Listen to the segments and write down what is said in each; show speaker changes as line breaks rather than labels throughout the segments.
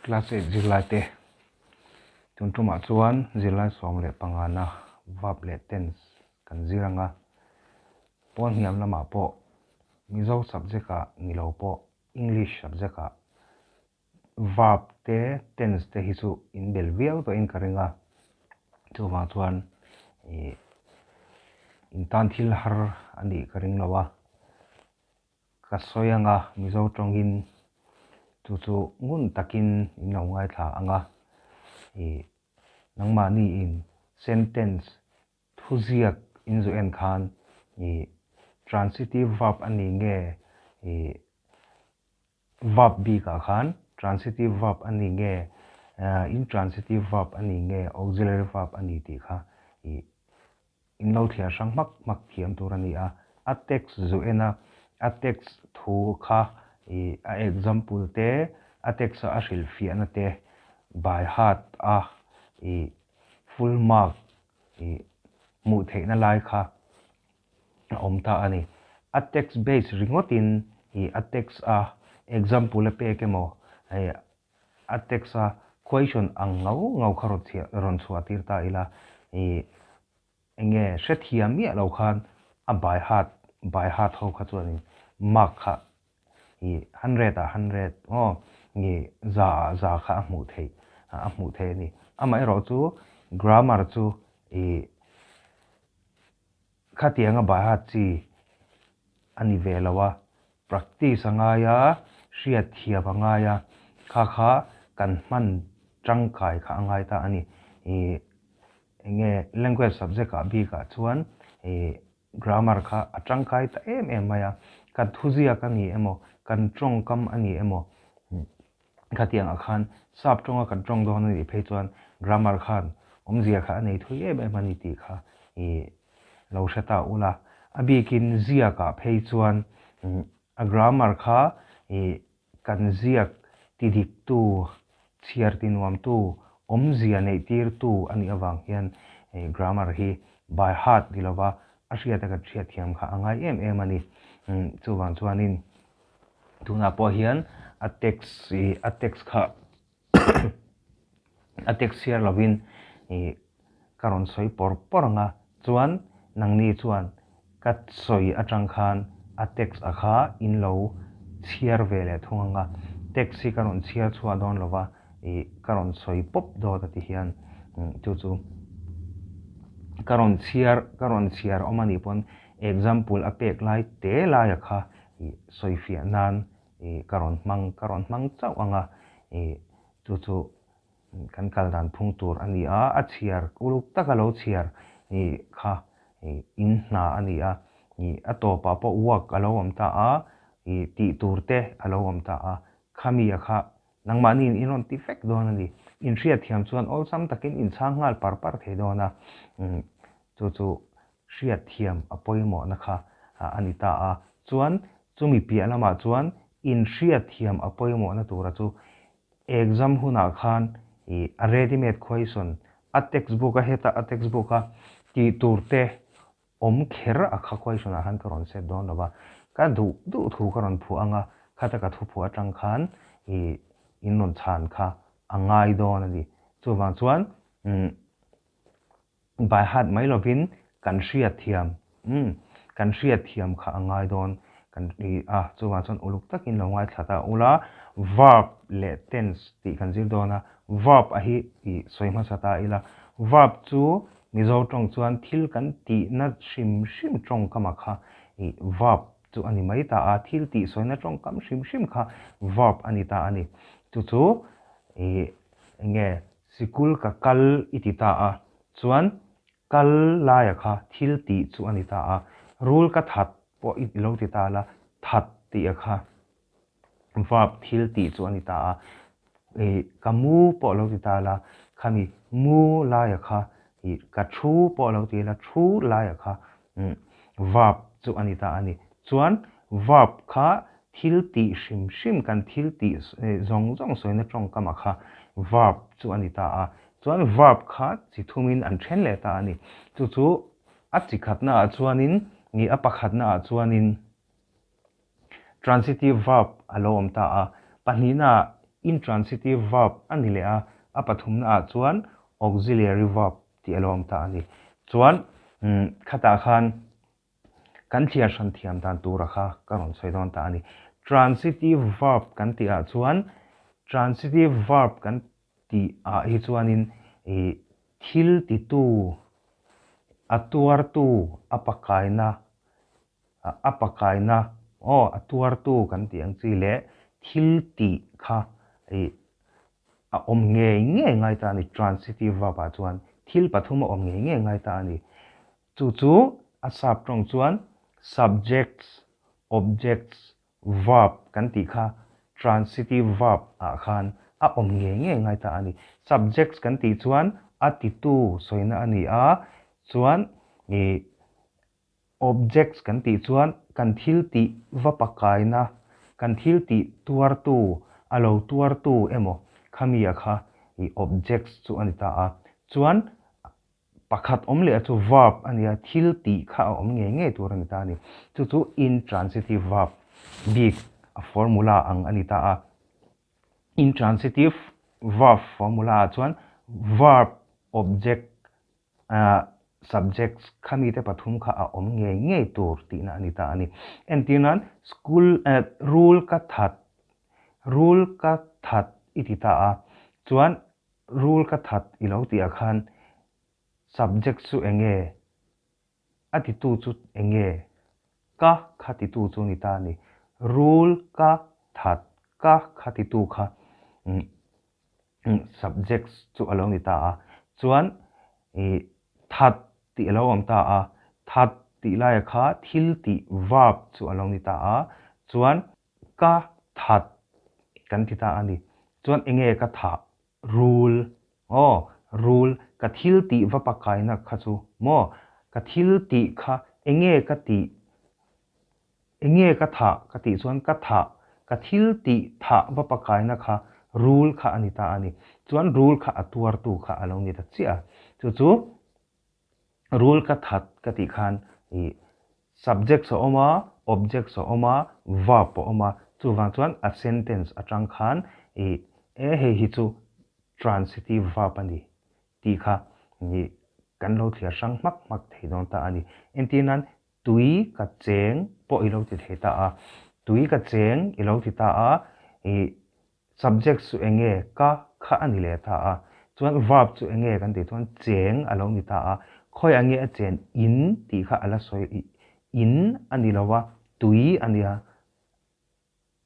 Class eight zirlaite tun tumah chuan zirlai 15 na verb leh tense kan zir anga pawn hniam lamah pawh Mizo subject ah ni lo pawh English subject ah verb te tense te hi chu in bel viau tawhin ka ring a, chuvang chuan ih in tan thil har a nih ka ring lo a. Ka sawi anga Mizo tawngin chu chu ngun takin in lo ngaithla anga ih nangmahni in sentence thuziak in zu en khan ih transitive verb a ni nge ih verb bikah khan transitive verb a ni nge intransitive verb a ni nge auxiliary verb a ni tih kha ih In lo thliar hrang hmak hmak thiam tur a ni a, a text zu en a, a text thu kha ih a example te, a text a a hrilhfiahna te by heart a ih full mark ih hmuh theihna lai kha a awm ta a ni. A text base ringawtin ih a text a example a pek emaw ih A text a question ang ngau ngau kha rawn chhiah rawn chhuah tir ta ila ih enge hrethiam miah lo khan a by heart by heart ho kha chuanin mark kha ih hundred ah hundred aw ih za ah za kha a hmuh theih a hmuh theih a ni. Amaherawh chu grammar chu ih khatianga by heart chi a ni ve lo a, Practice a ngai a, hriat thiam a ngai a, kha kha kan hman tangkai kha a ngai ta a ni. Ih eng nge language subject ah bik ah chuan ih grammar kha a tangkai ta em em mai a, kan thuziak a ni emaw, kan tawngkam a ni emaw khatiang ah khan sap tawnga kan tawng dawn a nih phei chuan grammar khan awmzia kha a nei thui em em a ni tih kha ih lo hre ta ula. A bikin ziakah phei chuan a grammar kha ih kan ziak ti diktu, chhiar ti nuamtu, awmzia neih tirtu a nih avang hian grammar hi by heart ni lova a hriata kan hriatthiam kha a ngai em em a ni. Chuvang chuanin tunah pawh hian a text ih a text kha A text chhiar lovin ih ka rawn sawi pawr pawr ang a, chuan nangni chuan ka sawi atang khan a text a kha in lo chhiar ve leh thung ang a, text hi ka rawn chhiar chhuah dawn lova ih ka rawn sawi pawp dawt a ti hian chu chu ka rawn chhiar ka rawn chhiar awm a nih pawn example a pek lai te laia kha ih sawifiah nan ih ka rawn hmang ka rawn hmang chauh ang a ih chu chu kan kal dan phung tur a ni a, a chhiar uluk taka lo chhiar ih kha ih in hna a ni a, ih a tawpah pawh work a lo awm ta a, ih tih tur te a lo awm ta a, khami a kha nangmahni in rawn ti vek dawn a ni, in hriatthiam chuan awlsam takin in chhang nghal par par thei dawn a, chu chu hriatthiam a pawimawhna kha a ni ta a. Chuan chumi piah lamah chuan inhriatthiam a pawimawhna tura chu exam hunah khan ih a ready made question a textbook a heta a textbook a tih tur te awm kher a kha question ah khan ka rawn set dawn lo va, ka duh duh thu ka rawn phuah anga khata ka thu phuah atang khan ih in rawn chhan kha a ngai dawn a ni. Chuvang chuan umm By heart mai lovin kan hriatthiam, umm, kan hriatthiam kha a ngai dawn kan ti a, chuvang chuan uluk takin lo ngaithla ta ula, verb leh tense tih kan zir dawn a, verb a hi tih sawi hmasa ta ila, verb chu Mizo tawng chuan thil kan tihna hrim hrim tawngkama kha ih verb chu a ni mai ta a, thil tih sawina tawngkam hrim hrim kha verb a ni ta a ni. Chu chu ih eng nge Sikul ka kal i ti ta a, chuan kal laia kha thil tih chu a ni ta a, rul ka that pawh i lo ti ta la, that tih a kha verb thil tih chu a ni ta a, ih ka mu pawh lo ti ta la, khami mu laia kha ih ka thu pawh lo ti la, thu laia kha verb chu a ni ta a ni. Chuan verb kha thil tih hrim hrim kan thil tih zawng zawng sawina tawngkama kha verb chu a ni ta a. Chuan verb kha chi thumin an then leh ta a ni. Chu chu a chi khatnaah chuanin nih a pakhatnaah chuanin transitive verb a lo awm ta a. Pahnihnaah. intransitive verb a ni leh a, a pathumna ah chuan auxiliary verb tih a lo awm ta a ni. Chuan khatah khan kan thliar hran thiam dan tura kha ka rawn sawi dawn ta a ni. Transitive verb kan tih ah chuan transitive verb kan tih ah hi chuanin ih thil titu, a tuartu, a pakaina, a pakaina aw a tuartu kan tih ang chi leh thil tih kha ih a awm ngei ngei ngai ta a ni. Transitive verb ah chuan thil pathum a awm ngei ngei ngai ta a ni. Chu chu a sap tawng chuan subjects, objects, verb kan tih kha transitive verb ah khan a awm ngei ngei ngai ta a ni. Subjects kan tih chuan a titu sawina a ni a, chuan ih objects kan tih chuan kan thil tih va pakaina, kan thil tih tuartu, a lo tuartu emaw khami-a kha ih objects chu a ni ta a. Chuan Pakhat awm leh a chu verb a nia, thil tih kha a awm ngei ngei tur a ni ta a ni. Chu chu intransitive verb bik a formula ang a ni ta a. Intransitive verb formula ah chuan verb, object, subjects kha mite pathum kha a awm ngei ngei tur tihna a ni ta a ni. Entir nan school rul ka that, rul ka that i ti ta a, chuan Rule ka that i lo tih ah khan subject chu eng nge? A titu chu eng nge? Ka kha titu chu ni ta a ni. Rule ka that ka kha titu kha subject chu a lo ni ta a. Chuan i that tih a lo awm ta a. That tih laia kha thil tih verb chu a lo ni ta a. Chuan Ka that kan ti ta a ni. Chuan enge ka thah? Rul. Aw, rul. Ka thil tih va pakaina kha chu maw? Ka thil tih kha enge ka tih? Enge ka thah ka tih chuan ka thah, ka thil tih thah va pakaina kha rul kha a ni ta a ni. Chuan rul kha a tuartu kha a lo ni ta chiah a. Chu chu Rul ka that ka tih khan ih subjects a awm a, objects a awm a, verb a awm a, chuvang chuan a sentence atang khan ih e hei hi chu transitive verb a ni tih kha ih kan lo thliar hrang hmak hmak thei dawn ta a ni. Entir nan tui ka cheng pawh i lo ti thei ta a, tui ka cheng i lo ti ta a, ih Subject chu eng nge? Ka kha a ni leh ta a. Chuan verb chu eng nge kan tih chuan cheng a lo ni ta a. Khawi ang nge a chen? In tih kha a la sawi in a ni lo a, tui a nia.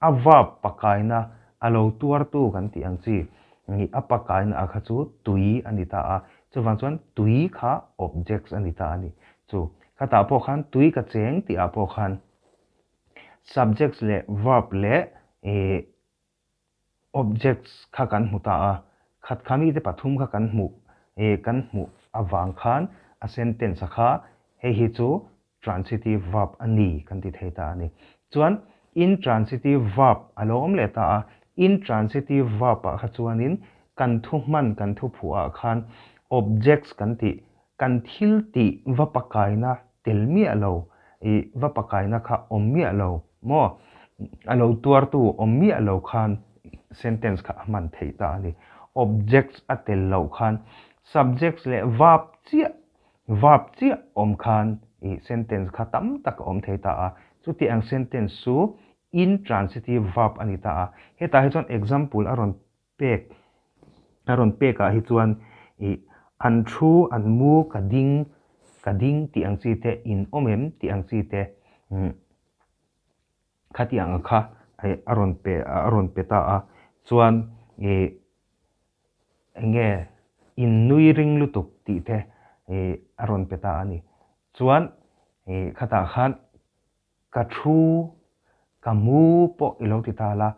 A verb pakaina a lo tuartu kan tih ang chi a pakaina a kha chu tui a ni ta a. Chuvang chuan tui kha objects a ni ta a ni. Chu khatah pawh khan tui ka cheng tih ah pawh khan subjects leh verb leh ih Objects kha kan hmu ta a, khat kha mite pathum kha kan hmuh eh kan hmuh avang khan a sentence a kha hei hi chu transitive verb a ni kan ti thei ta a ni. Chuan intransitive verb a lo awm leh ta a, intransitive verb ah kha chuanin kan thu hman kan thu phuah ah khan objects kan tih kan thil tih va pakaina tel miah lo, ih va pakaina kha awm miah lo maw? A lo tuartu awm miah lo khan sentence kha a hman theih ta a ni. Objects a tel loh khan subjects leh verb chiah, verb chiah awm khan ih sentence kha tam tak a awm thei ta a. Chuti ang sentence chu intransitive verb a ni ta a. Hetah hi chuan example a rawn Pek a rawn pek ah hi chuan ih an thu an mu ka ding ka ding tih ang chi te in awm em tih ang chi te umm khati ang kha a rawn pe a rawn pe ta a chuan ih eng nge in nui ring lutuk tih te ih a rawn pe ta a ni chuan ih khatah khan Ka thu, ka mu pawh i lo ti ta la,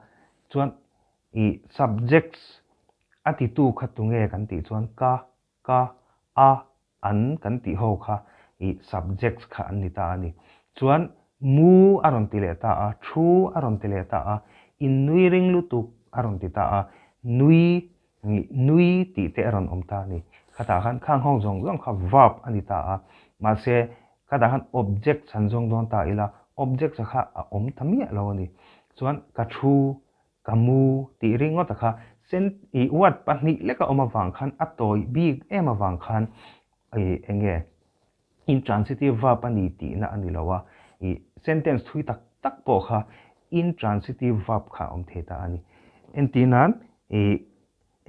chuan i subjects a titu kha tunge kan tih chuan ka, ka, a, an kan tih ho kha i subjects kha an ni ta a ni. Chuan mu a rawn ti leh ta a, thu a rawn ti leh ta a, in nui ring lutuk a rawn ti ta a, nui Nui tih te a rawn awm ta a ni. Khatah khan khang ho zawng zawng kha verb a ni ta a. Mahse, khatah khan object chan zawng dawn ta ila, object kha a awm ta miah lo a ni. Chuan ka thu, Ka mu tih ringawt a kha sen ih word pahnih lek a awm avang khan a tawi bik em avang khan ih eng nge intransitive verb a ni tihna a ni lo a, ih sentence thui tak tak pawh kha intransitive verb kha a awm thei ta a ni. Entir nan ih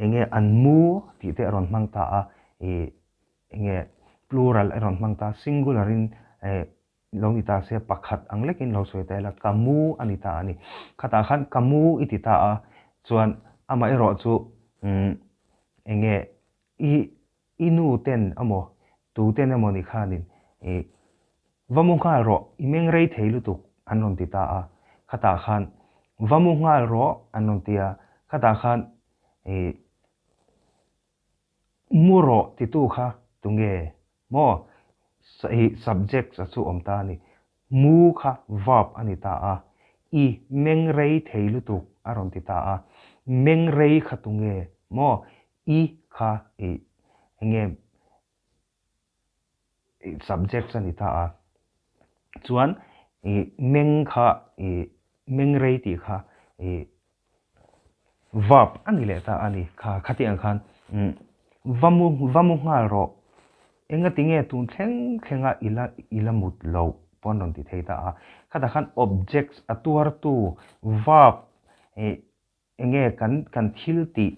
eng nge an mu tih te a rawn hmang ta a, ih eng nge plural a rawn hmang ta a, singular in ih Lo ni ta se, pakhat ang lekin lo sawi ta ila, ka mu a ni ta a ni. Khatah khan ka mu i ti ta a, chuan amah erawh chu umm eng nge i i nu ten emaw tu ten emaw ni khanin i va mu nghal rawh, i meng rei thei lutuk an rawn ti ta a. Khatah khan va mu nghal rawh an rawn ti a, khatah khan i Mu rawh titu kha tunge maw? Hi subjects a chu awm ta a ni. Mu kha verb a ni ta a. I meng rei thei lutuk a rawn ti ta a. Meng rei kha tunge maw? I kha i enge subjects a ni ta a. Chuan i meng kha i meng rei tih kha i verb a ni leh ta a ni. Kha khati ang khan va mu va mu nghal rawh. Engati nge tun thleng thlenga i la i la mut loh pawh an rawn ti thei ta a. Khatah khan objects a tuartu verb i Enge kan kan thil tih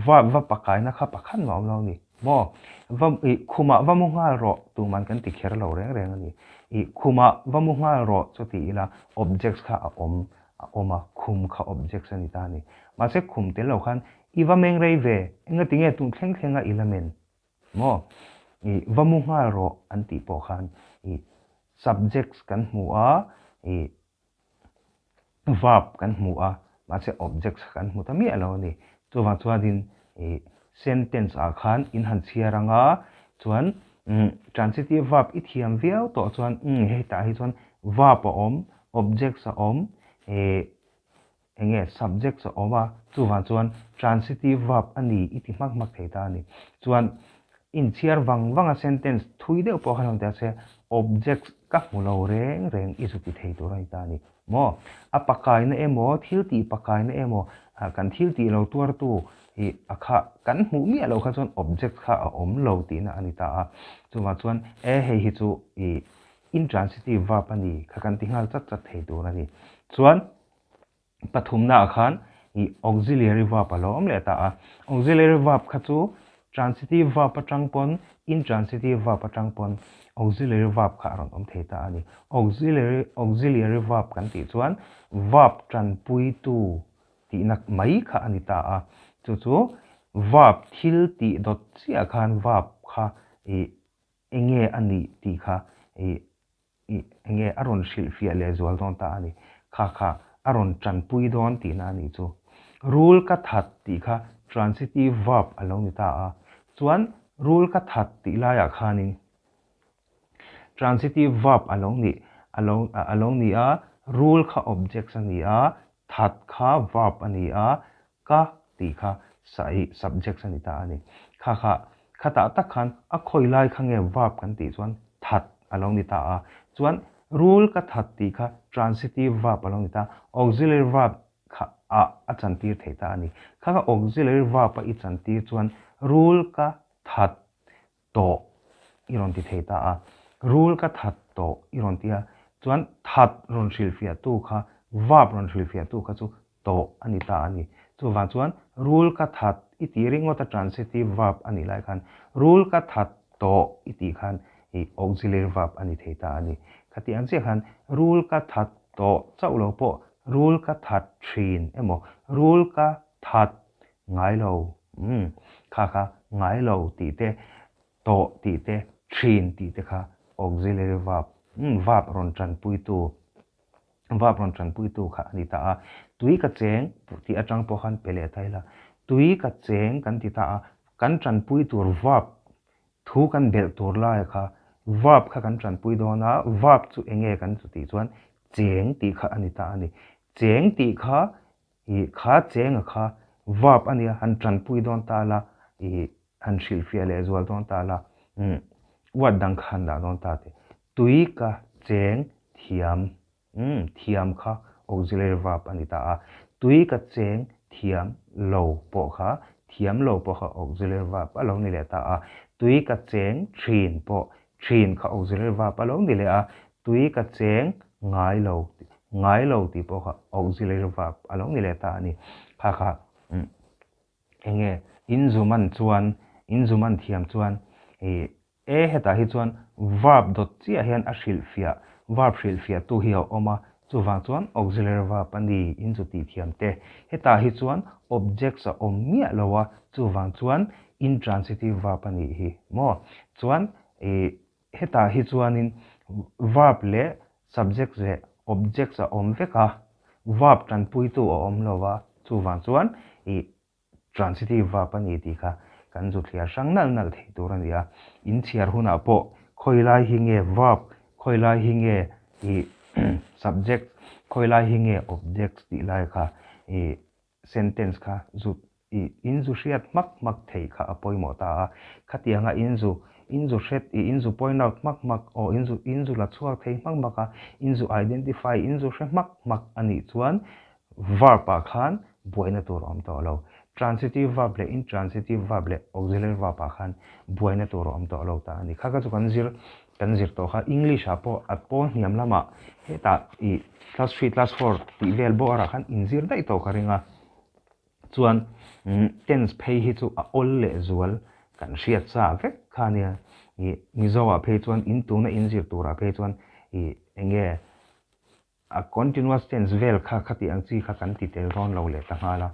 va va pakaina kha pakhat mah awm lo ni maw? Va ih khumah va mu nghal rawh tuman kan ti kher lo reng reng a ni. Ih khumah va mu nghal rawh chu ti ila objects kha a awm a awm a, khum kha objects a ni ta a ni. Mahse khum tel lo khan i va meng rei ve, engati nge tun thleng thlenga i la men maw? Ih va mu nghal rawh an tih pawh khan ih subjects kan hmu a, ih Verb kan hmu a, mahse objects kan hmu ta miah lo a ni. Chuvang chuanin ih sentence ah khan in han chhiar ang a, chuan transitive verb i thiam viau tawh chuan umm hei tah hi chuan verb a awm, objects a awm, ih eng nge subjects a awm a, chuvang chuan transitive verb a ni i ti hmak hmak thei ta a ni. Chuan Inchhiar vang vanga sentence thui deuh pawh khan awm ta se, objects ka hmu lo reng reng i zu ti thei tur a ni ta a ni maw? A pakaina emaw, thil tih pakaina emaw, kan thil tih lo tuartu hi a kha kan hmuh miah loh kha chuan objects kha a awm lo tihna a ni ta a. Chuvang chuan e hei hi chu i intransitive verb a ni kha kan ti nghal chat chat thei tur a ni. Chuan. Pathumnaah khan i auxiliary verb a lo awm leh ta a. Auxiliary verb kha chu transitive verb atang pawn intransitive verb atang pawn auxiliary verb kha a rawn awm thei ta a ni. Auxiliary auxiliary verb kan tih chuan verb tanpuitu tihna mai kha a ni ta a. Chu chu verb thil tih dawt chiah khan verb kha i enge a nih tih kha i Ih, enge a rawn hrilhfiah leh zual dawn ta a ni. Kha kha a rawn tanpui dawn tihna a nih chu. Rul ka that tih kha transitive verb a lo ni ta a. Chuan rul ka that tih laiah khanin transitive verb a lo nih a lo a lo ni a, rul kha objects a ni a, that kha verb a ni a, Ka tih kha ih subjects a ni ta a ni. Kha kha khatah tak khan a khawi lai kha nge verb kan tih chuan that a lo ni ta a. Chuan rul ka that tih kha transitive verb a lo ni ta a, auxiliary verb kha ah a chantir thei ta a ni. Kha kha auxiliary verb a i chantir chuan rul ka that tawh i rawn ti thei ta a, rul ka that tawh i rawn ti a, chuan that rawn hrilhfiahtu kha verb rawn hrilhfiahtu kha chu tawh a ni ta a ni. Chuvang chuan rul ka that i tih ringawt a transitive verb a nih lai khan rul ka that tawh i tih khan i auxiliary verb a ni thei ta a ni. Khati ang chiah khan rul ka that tawh chauh lo pawh rul ka that thin emaw rul ka that Ngai lo, umm, kha kha ngai lo tih te, tawh tih te, thin tih te kha auxiliary verb, umm, verb rawn tanpuitu, verb rawn tanpuitu kha a ni ta a. Tui ka cheng tih atang pawh khan pe leh ta ila, tui ka cheng kan ti ta a, kan tanpui tur verb thu kan belh tur lai kha verb kha kan tanpui dawn a, verb chu eng nge kan chu tih chuan cheng tih kha a ni ta a ni. Cheng tih kha Ih, kha chenga kha verb a nia, han tanpui dawn ta la, ih, han hrilhfiah leh zual dawn ta la, umm, word dang kha han dah dawn ta teh. Tui ka cheng thiam, umm, thiam kha auxiliary verb a ni ta a. Tui ka cheng thiam lo pawh kha, thiam lo pawh kha auxiliary verb a lo ni leh ta a. Tui ka cheng thin pawh, thin kha auxiliary verb a lo ni leh a. Tui ka cheng ngai lo, ngai lo tih pawh kha auxiliary verb a lo ni leh ta a ni. Kha kha enge inzuman chuan, inzuman thiam chuan ih E hetah hi chuan verb dawt chiah hian a hrilhfiah, verb hrilhfiahtu hi a awm a, chuvang chuan auxiliary verb a ni in chu tih thiam te. Hetah hi chuan objects a awm miah lo a, chuvang chuan intransitive verb a nih hi maw? Chuan ih hetah hi chuanin verb leh subjects leh objects a awm vek a, verb tanpuitu a awm lo a, chuvang chuan ih Transitive verb a ni tih kha kan zu thliar hrang nalh nalh thei tur a ni a. In chhiar hunah pawh khawi lai hi nge verb, khawi lai hi nge ih subject, khawi lai hi nge object tih lai kha ih sentence kha zu ih in zu hriat hmak hmak thei kha a pawimawh ta a. Khatianga in zu in zu hret ih in zu point out hmak hmak aw in zu in zu la chhuak thei hmak hmak a, in zu identify in zu hre hmak hmak a nih chuan Verb ah khan buaina tur a awm tawh lo. Transitive verb leh intransitive verb leh auxiliary verb ah khan buaina tur a awm tawh lo ta a ni. Kha kha chu kan zir kan zir tawh kha English ah pawh a pawl hniam lamah hetah ih class three class four tih vel bawr ah khan inzir daih tawh ka ring a. Chuan tense phei hi chu a awl leh zual kan hriat sa vek kha a nia. Ih Mizo ah phei chuan in tuna inzir turah phei chuan ih eng nge A continuous tense vel kha khati ang chi kha kan ti tel rawn lo leh ta nghal a,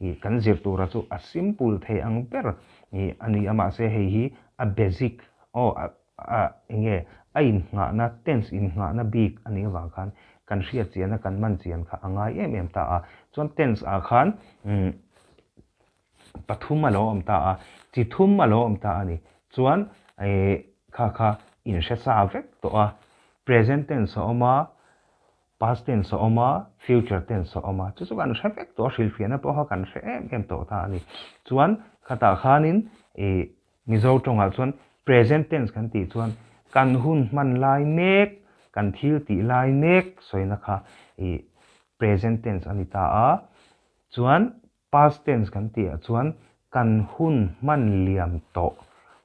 ih kan zir tura chu a simple thei ang ber ih a ni a, mahse hei hi a basic aw a a enge a innghahna tense innghahna bik a nih avang khan kan hriat chian a kan man chian kha a ngai em em ta a, chuan tense ah khan umm pathum a lo awm ta a, chi thum a lo awm ta a ni. Chuan ih kha kha inhre sa vek tawh a, present tense a awm a, past tense a awm a, future tense a awm a, chu chu kan hre vek tawh a, hrilhfiahna pawh kha kan hre em em tawh ta a ni. Chuan khatah khanin ih Mizo tawngah chuan present tense kan tih chuan kan hun hman lai mek, kan thil tih lai mek sawina kha ih present tense a ni ta a. Chuan Past tense kan tih ah chuan kan hun hman liam tawh,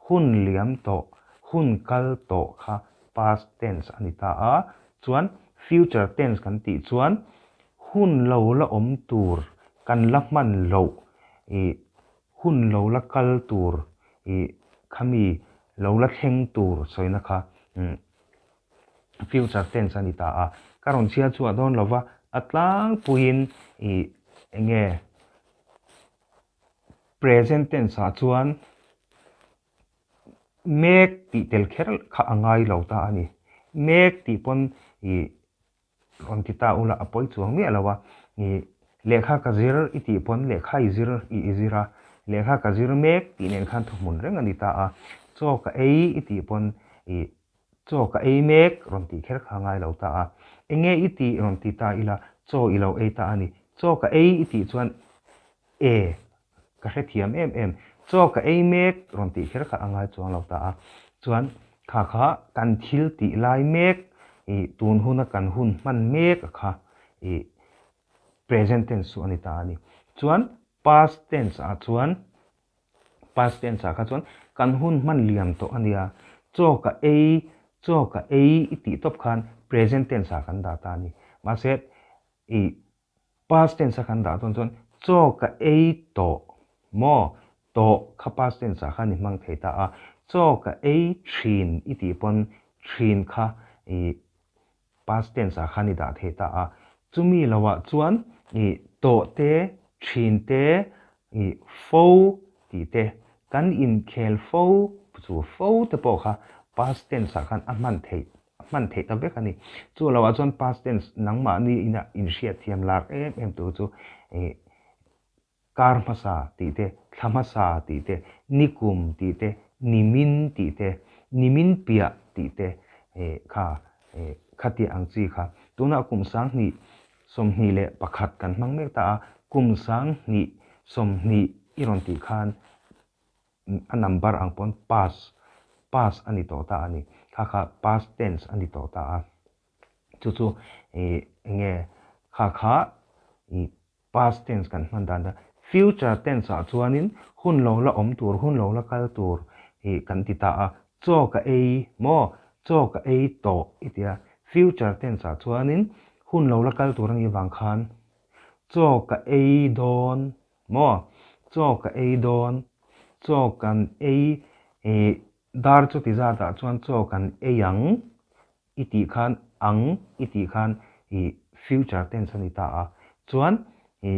hun liam tawh, hun kal tawh kha past tense a ni ta a. Chuan future tense kan tih chuan hun lo la awm tur, kan la hman loh, ih hun lo la kal tur, ih khami lo la thleng tur sawina kha future tense a ni ta a. Ka rawn chhiar chhuah dawn lo va, a tlangpuiin ih eng nge present tense ah chuan mek tih tel kher kha a ngai lo ta a ni. Mek tih pawn ih Rawn ti ta ula a pawi chuang miah lo a, i lehkha ka zir i tih pawn lehkha i zir i i zir a, lehkha ka zir mek tih nen khan thuhmun reng a ni ta a, chaw ka ei i tih pawn i chaw ka ei mek rawn tih kher kha ngai lo ta a, enge i tih rawn ti ta ila chaw i lo ei ta a ni, chaw ka ei i tih chuan e Ka hrethiam em em. Chaw ka ei mek rawn tih kher kha a ngai chuang lo ta a. Chuan kha kha kan thil tih lai mek ih tun huna kan hun hman mek a kha ih present tense chu a ni ta a ni. Chuan past tense ah chuan past tense ah kha chuan kan hun hman liam tawh a nia. Chaw ka ei chaw ka ei i tih tawp khan present tense ah kan dah ta a ni. Mahse ih Past tense a kan dah dawn chuan chaw ka ei tawh maw? Tawh kha past tense ah khan i hmang thei ta a, chaw ka ei thin i tih pawn thin kha i past tense ah khan i dah thei ta a. Chumi lo ah chuan i tawh te, thin te, i fo tih te, kan inkhel fo chu fo te pawh kha past tense ah khan a hman theih A hman theih ta vek a ni. Chu lo ah chuan past tense nangmahni ina inhriatthiam lar em em tur chu ih kar hmasa tih te, thla hmasa tih te, nikum tih te, nimin tih te, nimin piah tih te ih kha ih khatiah ang chi kha. Tunah kum 2021 kan hmang mek ta a, kum 2020 i rawn tih khan A number ang pawn pass, pass a ni tawh ta a ni. Kha kha past tense a ni tawh ta a. Chu chu ih enge kha kha ih past tense kan hman dan kha future tense ah chuanin hun lo la awm tur, hun lo la kal tur hi kan ti ta a, chaw ka ei maw, chaw ka ei tawh i ti a, future tense ah chuanin hun lo la kal tur a nih vang khan chaw ka ei dawn maw, chaw ka ei dawn, chaw kan ei ih dar chuti zat ah chuan chaw kan ei ang i tih khan ang i tih khan i future tense a ni ta a, chuan i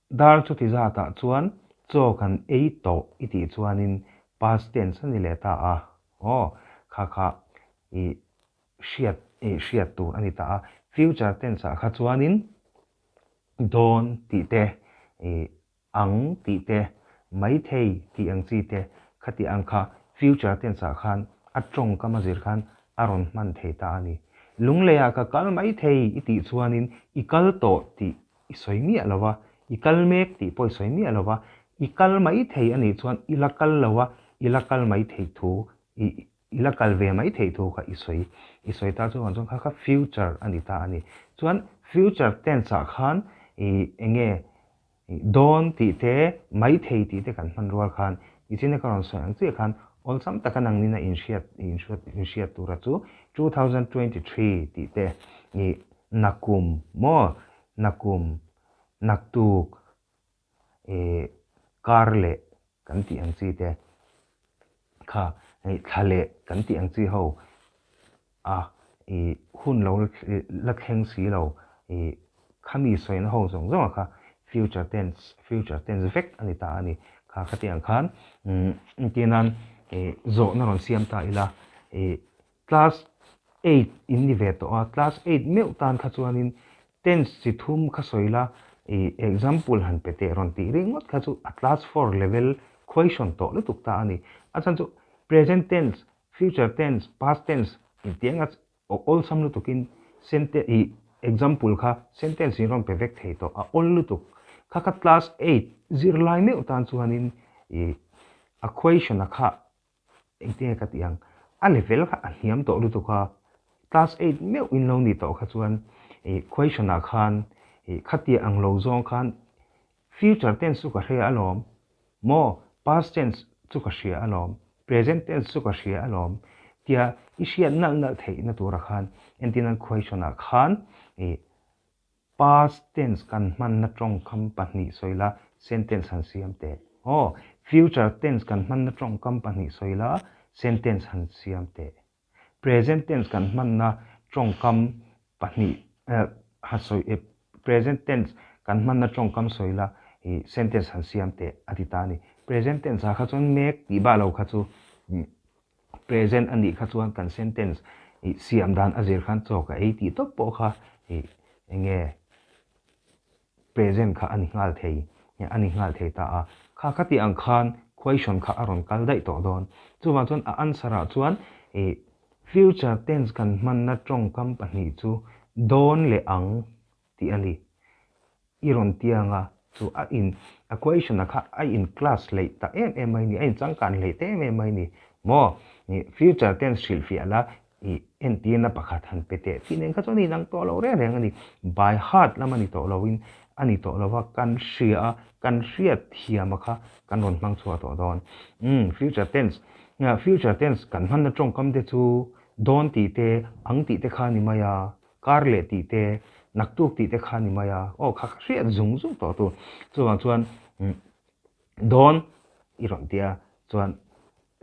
dar chuti zatah chuan chaw kan ei tawh i tih chuanin past tense a ni leh ta a, aw kha kha i hriat i hriat tur a ni ta a, future tense ah kha chuanin dawn tih te i ang tih te, maithei tih ang chi te, khati ang kha future tense ah khan a tawngkam a zir khan a rawn hman thei ta a ni. Lungleiah ka kal maithei i tih chuanin i kal tawh tih i sawi miah lo va, i kal mek tih pawh i sawi miah lo va, i kal maithei a nih chuan i la kal lo a, i la kal maithei thu i i la kal ve maithei thu kha i sawi i sawi ta chuan chuan kha kha future a ni ta a ni. Chuan future tense ah khan i enge Dawn tih te, maithei tih te kan hman rual khan i china ka rawn sawi ang chiah khan awlsam taka nangnin a inhriat inhriat tura chu 2023 tih te i nakum maw nakum naktuk i kar leh kan tih ang chi te kha i thla leh kan tih ang chi ho a i hun lo la thleng si lo i khami sawina ho zawng zawng ah kha future tense future tense vek a ni ta a ni kha khati ang khan entir nan i zawhna rawn siam ta ila i class eight in ni ve tawh a class eight meuh tan kha chuanin tense chi thum kha sawi la i example han pe teh rawn tih ringawt kha chu a class four level question tawh lutuk ta a ni a chhan chu present tense Future tense, past tense intiang a awlsam lutukin sente ih example kha sentence in rawn pe vek thei tawh a awl lutuk. Kha kha class eight zirlai meuh tan chuanin ih a question a kha engtin nge ka tih ang a level kha a hniam tawh lutuk a, class eight meuh in lo nih tawh kha chuan ih question ah khan ih khatia ang lo zawng khan Future tense chu ka hria alawm. Maw, past tense chu ka hria alawm, present tense chu ka hria alawm tia i hriat nalh nalh theihna tura khan entirnan question ah khan i past tense kan hmanna tawngkam pahnih sawi la sentence han siam teh. Aw, future tense kan hmanna tawngkam pahnih sawi la sentence han siam teh. Present tense kan hmanna tawngkam pahnih ha sawi e present tense kan hmanna tawngkam sawi la i sentence han siam teh a ti ta a ni. Present tense ah kha chuan mek tih bak lo kha chu present a nih kha chuan kan sentence i siam dan a zir khan chaw ka ei tih tawp pawh kha i enge present kha a ni nghal thei a ni nghal thei ta a, kha kha tih ang khan question kha a rawn kal daih tawh dawn. Chuvang chuan a answer ah chuan ih future tense kan hmanna tawngkam pahnih chu dawn leh ang tih a ni. I rawn tiang a, chu a in a question a kha a in class hleih ta em em mai ni, a in changkan hleih ta em em mai ni maw? Ih future tense hrilhfiah la I entirna pakhat han pe teh tih nen kha chuan inang tawh lo reng reng a ni. By heart lam a ni tawh loin a ni tawh lova, kan hria a, kan hriat thiam a kha kan rawn hmang chhuah tawh dawn. Umm, future tense, future tense kan hmanna tawngkam te chu dawn tih te, ang tih te kha a ni mai a, kar leh tih te, naktuk tih te kha a ni mai a, aw kha kha hriat zung zung tawh tur. Chuvang chuan dawn i rawn tia chuan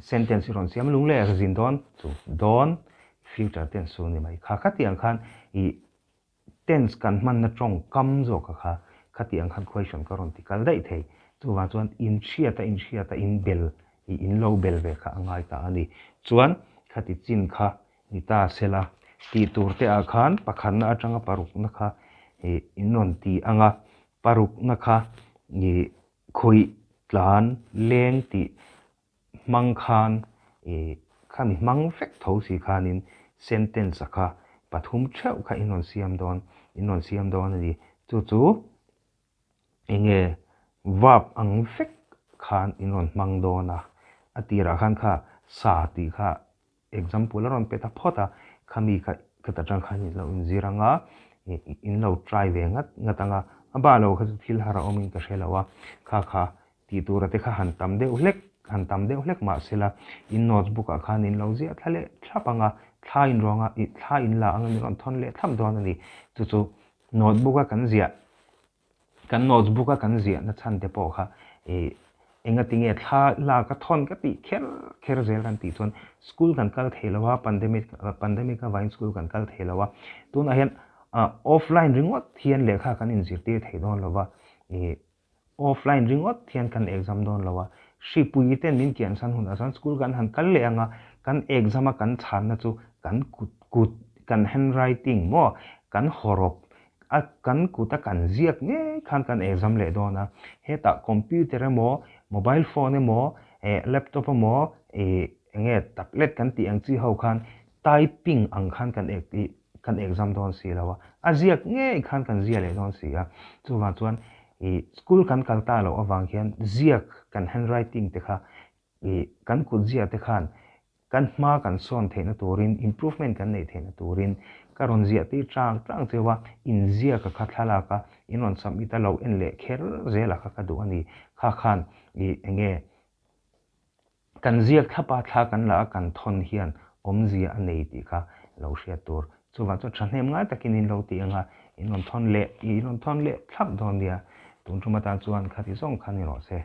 Sentence i rawn siam lung leh a zin dawn chu dawn future tense chu ni mai. Kha khatiang khan i tense kan hmanna tawngkam zawk a kha khatiang khan question ka rawn ti kal daih thei. Chuvang chuan inhriata inhriata inbel i in lo bel ve kha a ngai ta a ni. Chuan khati chin kha ni ta sela tih tur te ah khan pakhatna atanga parukna kha i in rawn ti ang a, parukna kha i Khawih tlan leng tih hmang khan i khami hmang vek tho si khanin sentence a kha pathum theuh kha in rawn siam dawn in rawn siam dawn a ni. Chu chu enge verb ang vek khan in rawn hmang dawn a, a tirah khan kha sa tih kha Example a rawn pe ta phawt a, khami kha khata tang khan in lo inzir ang a, in lo try ve ngat ngat ang a. A ba lo kha chu thil har a awmin ka hre lo a, kha kha tih tura te kha han tam deuh hlek, han tam deuh hlek mah sela in notebook ah khan in lo ziah thla leh thlap ang a, thla in ruang a, thla in la ang a min rawn thawn leh thlap dawn a ni. Chu chu notebook a kan ziah, kan notebook a kan ziah na chhan te pawh kha ih engatinge thla lak a thawn ka tih kher kher zel kan tih chuan school kan kal thei lo a, pandemic pandemic avangin school kan kal thei lo a, tunah hian offline ringawt hian lehkha kan inzirtir thei dawn lo va ih Offline ringawt hian kan exam dawn lo a, hripui ten min kiansan hunah chuan school kan han kal leh ang a, kan exam a kan chhanna chu kan kut kut, kan handwriting maw, kan hawrawp a kan kut a kan ziak ngei khan kan exam leh dawn a, hetah computer emaw, mobile phone emaw, eh laptop emaw, eh enge tablet kan tih ang chi ho khan typing ang khan kan kan exam dawn si lo a, a ziak ngei khan kan zia leh dawn si a, chuvang chuan ih school kan kal ta loh avang hian ziak kan handwriting te kha ih kan kut ziah te khan kan hma kan sawn theihna turin improvement kan neih theihna turin ka rawn ziah tir chang chang cheu a, inziak a kha thlalak a in rawn submit a lo en leh kher zel a kha ka duh a ni, kha khan ih enge Kan ziak thlapa thla kan la a kan thawn hian awmzia a nei tih kha lo hriat tur. Chuvang chuan thahnem ngai takin in lo ti ang a, in rawn thawn leh, in rawn thawn leh thlap dawn nia. Tun tum atan chuan khati zawng kha ni rawh se.